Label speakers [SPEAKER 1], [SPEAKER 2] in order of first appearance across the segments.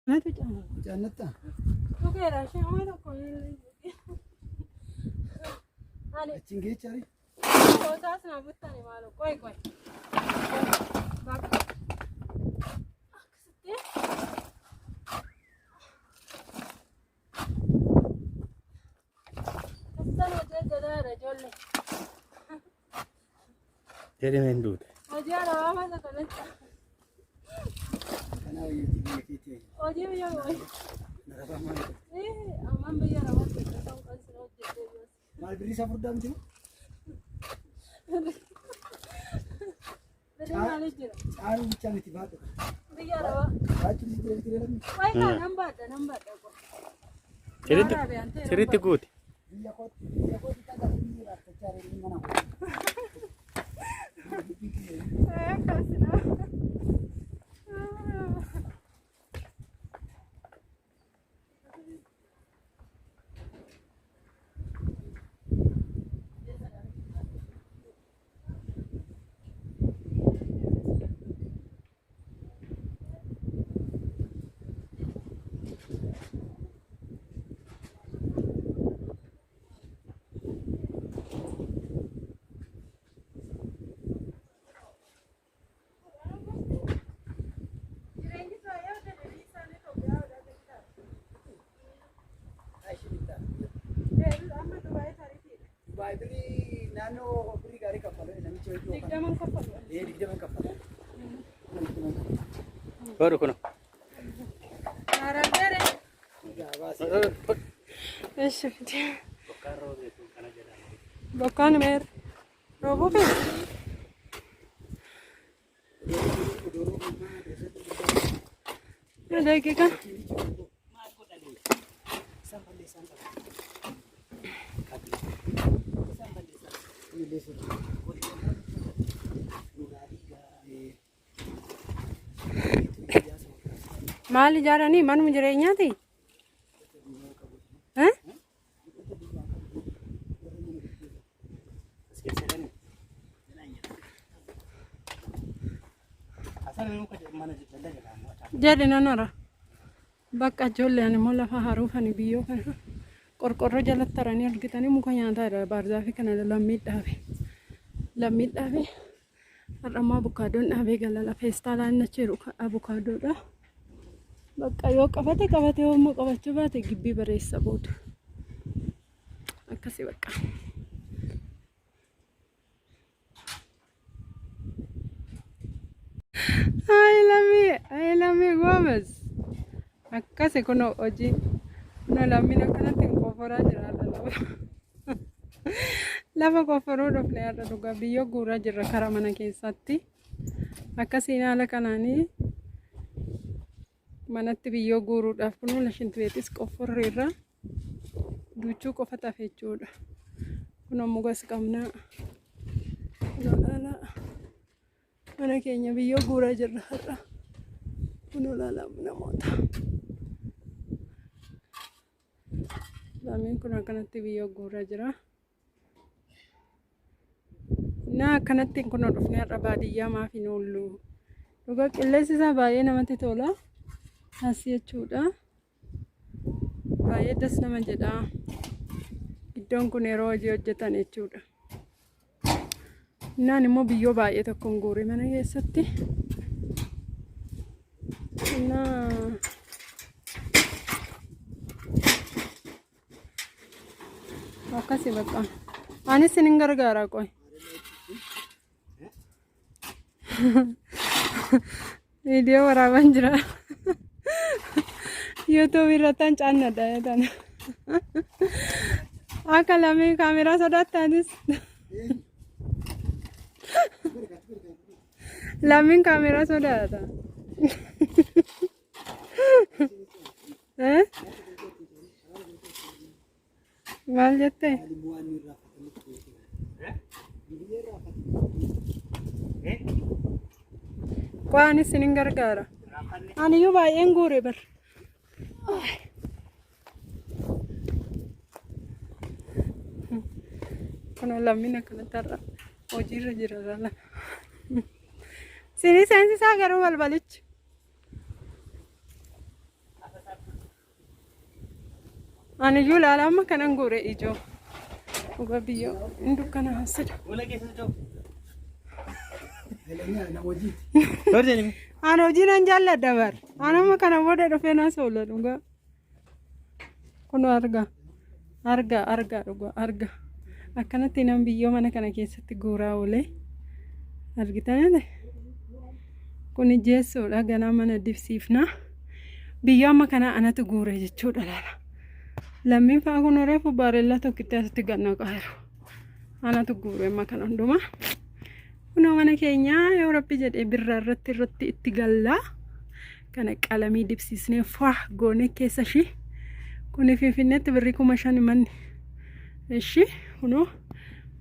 [SPEAKER 1] Natu caala.
[SPEAKER 2] Mucaan
[SPEAKER 1] Dhugeera ishee homaa tokko Ani
[SPEAKER 2] achiin geechari.
[SPEAKER 1] Otaas na buttani maalo. Qoy qoy. Bakka. Akkasitti. Akkasitti hojii hojjetaa ijoollee.
[SPEAKER 3] Jedhame hin duute.
[SPEAKER 1] Hojii arabaa mata kanatti.
[SPEAKER 2] Kanaa wayyooti biyya keetii.
[SPEAKER 1] Hojii biyya wayii.
[SPEAKER 2] Narabaa maal godhe?
[SPEAKER 1] Ammaan biyya arabaatti hojjetan kan sin hojjetee jiru.
[SPEAKER 2] Maal birrii isaa furdaa miti?
[SPEAKER 1] Birrii maalii jira?
[SPEAKER 2] Caaluu bichaa miti baadhu.
[SPEAKER 1] Biyya arabaa.
[SPEAKER 2] Baachuun si jira miti lammi.
[SPEAKER 1] Wayi kaa nan baadha nan baadha.
[SPEAKER 3] Sirriitti sirriitti guute.
[SPEAKER 2] Biyya kootti biyya kootti tagaa biyya raaffachaa jiru mana koo.
[SPEAKER 1] Akkasina. Jireenyi fayyaa hojjete isaanii Itoophiyaa hojjetaa. Amma Dubaayii tariitiidha.
[SPEAKER 2] Dubaay birrii naannoo birrii gaarii kaffalee namichi hojii oofan.
[SPEAKER 1] Digdaman kaffalu.
[SPEAKER 2] Ee digdaman kaffalee.
[SPEAKER 3] Godhu kuno.
[SPEAKER 1] Haaraan
[SPEAKER 2] Gabaasa.
[SPEAKER 1] Eshi fide. Bokkaan meer roobuu fi daqiiqa maal ijaaranii manuma jireenyaati? Eh? Jedhi nan hora. Bakka ijoolleen immoo lafa haruufani biyyoo kana qorqorroo jalatti haranii argitanii muka nyaataa jira. Baarzaafii kana lammii dhaabe. Lammii dhaabe. Har'a immoo abukaadoon dhaabee gala. Feestaalaan inni achi jiru abukaadoodha. Bakka yoo qabate qabate yoo immoo qabachuu baate gibbii bareessa booda. Akkasii bakka. Ay lammii, ay lammii goomez. Akkasi kunoo hojii. Kunoo lammiin akkanatti hin qoforaa jira har'a lafa. Lafa qoforuu dhufne har'a dhugaa biyyoo guuraa jirra karaa mana keessatti. Akkasiin haala kanaanii manatti biyyoo guuruudhaaf kunoo lashinti beetis qofforreerra duuchuu qofa tafe jechuudha. Kunoo mugas qabnaa. Kunoo laalaa. Mana keenya biyyoo guuraa jirra har'a. Kunoo laalaa namoota. Lammiin kun akkanatti biyyoo guuraa jira. Na akkanatti kunoo dhufnee har'a baadiyyaa maaf hin oollu? Dhugaa qilleensi isaa baay'ee namatti tola. As jechuudha. Baay'ee das nama jedha. Iddoon kun yeroo hojii hojjetan jechuudha. Naan immoo biyyoo baay'ee tokko hin guure mana keessatti. Naa akkasi bakka. Anis sinin gargaara qoy. Viidiyoo waraabaan jira. YouTube irratti an caannadha jedhan. Akka lamee kaameraa sodaattaanis. Lammiin kaameraa sodaata. Eh? Maal jettee? Qo'aan anis sinin gargaara. Aniyyuu baay'een guure bar. Kun lammiin akkanatti har'a hojiirra jira laala. Sinii seensisaa garuu balbalichi. Ani iyyuu ilaala amma kanan guure ijoo. Dhugaa biyyoo hin dukkana haasida. Ani hojii nan jaalladha bar. Ani amma kana booda dhufee na soola dhugaa. Kunoo argaa. Argaa argaa dhugaa argaa. Akkanatti nan biyyoo mana kana keessatti guuraa oolee. Argitanii? Kun jeessoodha ganaa mana dibsiifna. Biyyoo amma kana anatu guure jechuudha laala. Lammiin fa'aa kun reefu baarellaa tokkitti asitti gad naqaa jiru. Anatu guure amma kana hundumaa. Kunoo mana keenyaa yoo rabbi jedhee birraa irratti irratti itti gallaa. Kana qalamii dibsiisnee faa goonee keessa ishii. Kuni Finfinneetti birrii 5000 manni. Ishi kunoo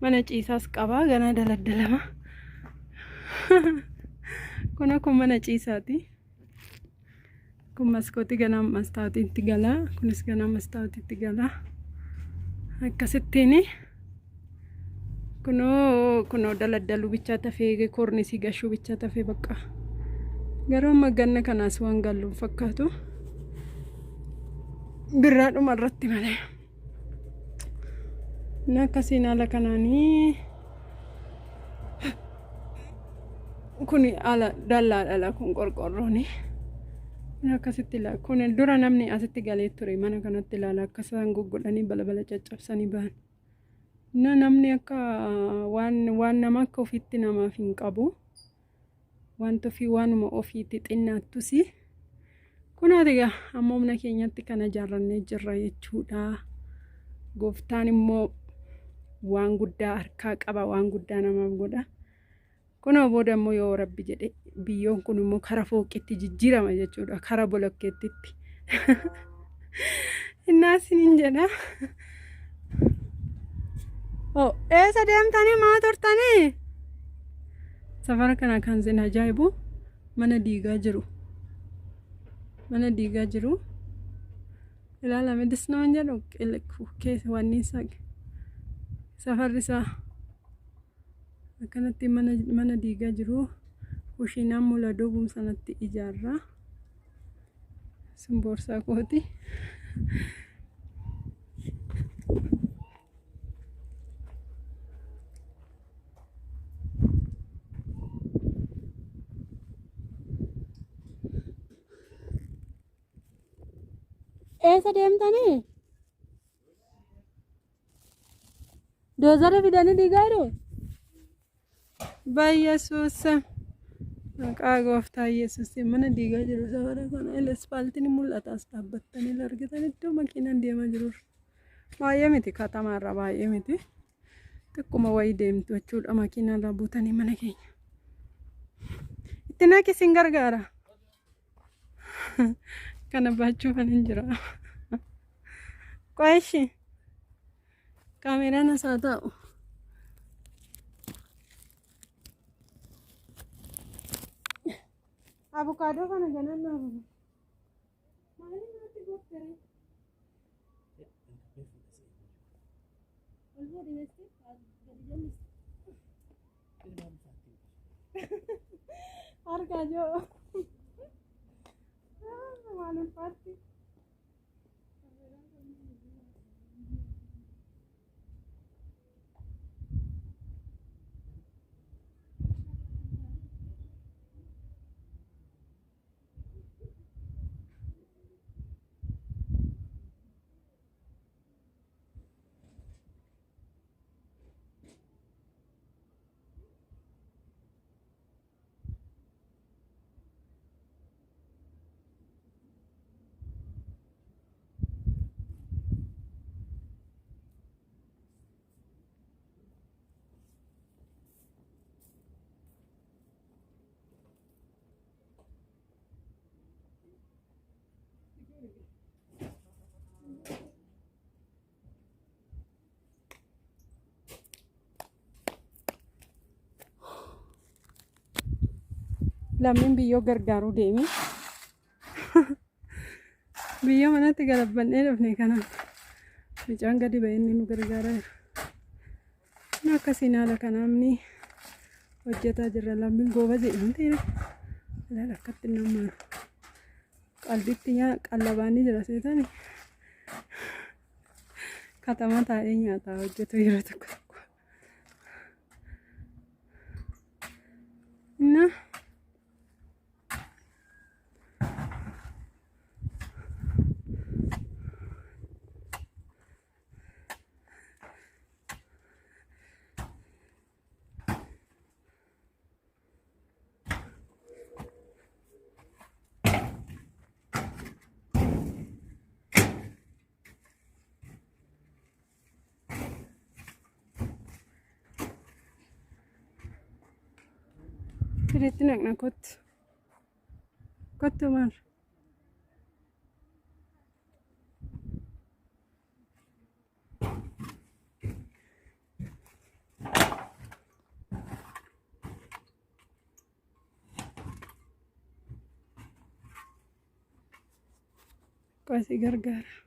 [SPEAKER 1] mana ciisaas qabaa ganaa daladdalama. Kunoo kun mana ciisaati. Kun maskootii ganaa mastaawotiitti galaa. Kunis ganaa mastaawotiitti galaa. Akkasittiin kunoo kunoo daladdaluu bichaa tafee koornisii gashuu bichaa tafee bakka. Garuu amma ganna kanaas waan gallu hin fakkaatu. Birraadhuma irratti malee. Inni akkasiin haala kanaanii kun ala dallaadha la kun qorqorrooni. Kun akkasitti ilaala. Kun dura namni asitti galee ture mana kanatti ilaala akka isaan goggodhanii balbala caccabsanii bahan. Na namni akka waan waan nama akka ofiitti namaaf hin qabu. Wanta ofii waanuma ofiitti xinnaattusi. Kunaati egaa amma humna keenyatti kana ijaarrannee jirra jechuudha. Gooftaan immoo waan guddaa harkaa qaba, waan guddaa namaaf godha. Kunoo booda immoo yoo rabbi jedhe biyyoon kun immoo kara fooqitti jijjiirama jechuudha, kara bolokkeettitti. Innaa isiniin jedha. Oh, eessa deemtanii maa turtanii? Safara kana kan isin ajaa'ibu mana diigaa jiru. Mana diigaa jiru. Ilaalame disnoon jedhu keessa wanni isaa safarri isaa akkanatti mana mana diigaa jiru. Kushiinaan mula duubum sanatti ijaarra. Sun boorsaa kooti. Eessa deemtanii? Doozara fidanii diigaa jiru? Baay'eesuus maqaa gooftaa Yesuus mana diigaa jiru safara kana ila ispaaltiin mul'ata as dhaabbattanii argitan iddoo makiinaan deemaa jiru. Baay'ee miti katamaarra baay'ee miti. Xiqquma wayii deemtu jechuudha makiinaarraa buutanii mana keenya. Itti naqi sin gargaara. Kana baachuufan hin jira. Qo'eeshi. Kaameeraan as haa taa'u. Abukaadoo kana ganaan naa bubu. Maaliif natti goottere? Ol fuudhi meessi gadi jallisi. Harkaa joo. Waan ulfaatti. Lammiin biyyoo gargaaruu deeme. Biyyoo manatti galabbannee dhufne kanaaf mucaan gadi ba'ee inni nu gargaaraa jira. Kun akkasiin haala kanaamni hojjetaa jirra. Lammiin goobazii dha miti ilaala akkatti nama qalbitti nyaa qallabaanii jira seetani. Katama taa'ee nyaataa hojjetu yeroo tokko tokko. Na Firiitti naqna kottu. Kottu maal? Qosii gargaara.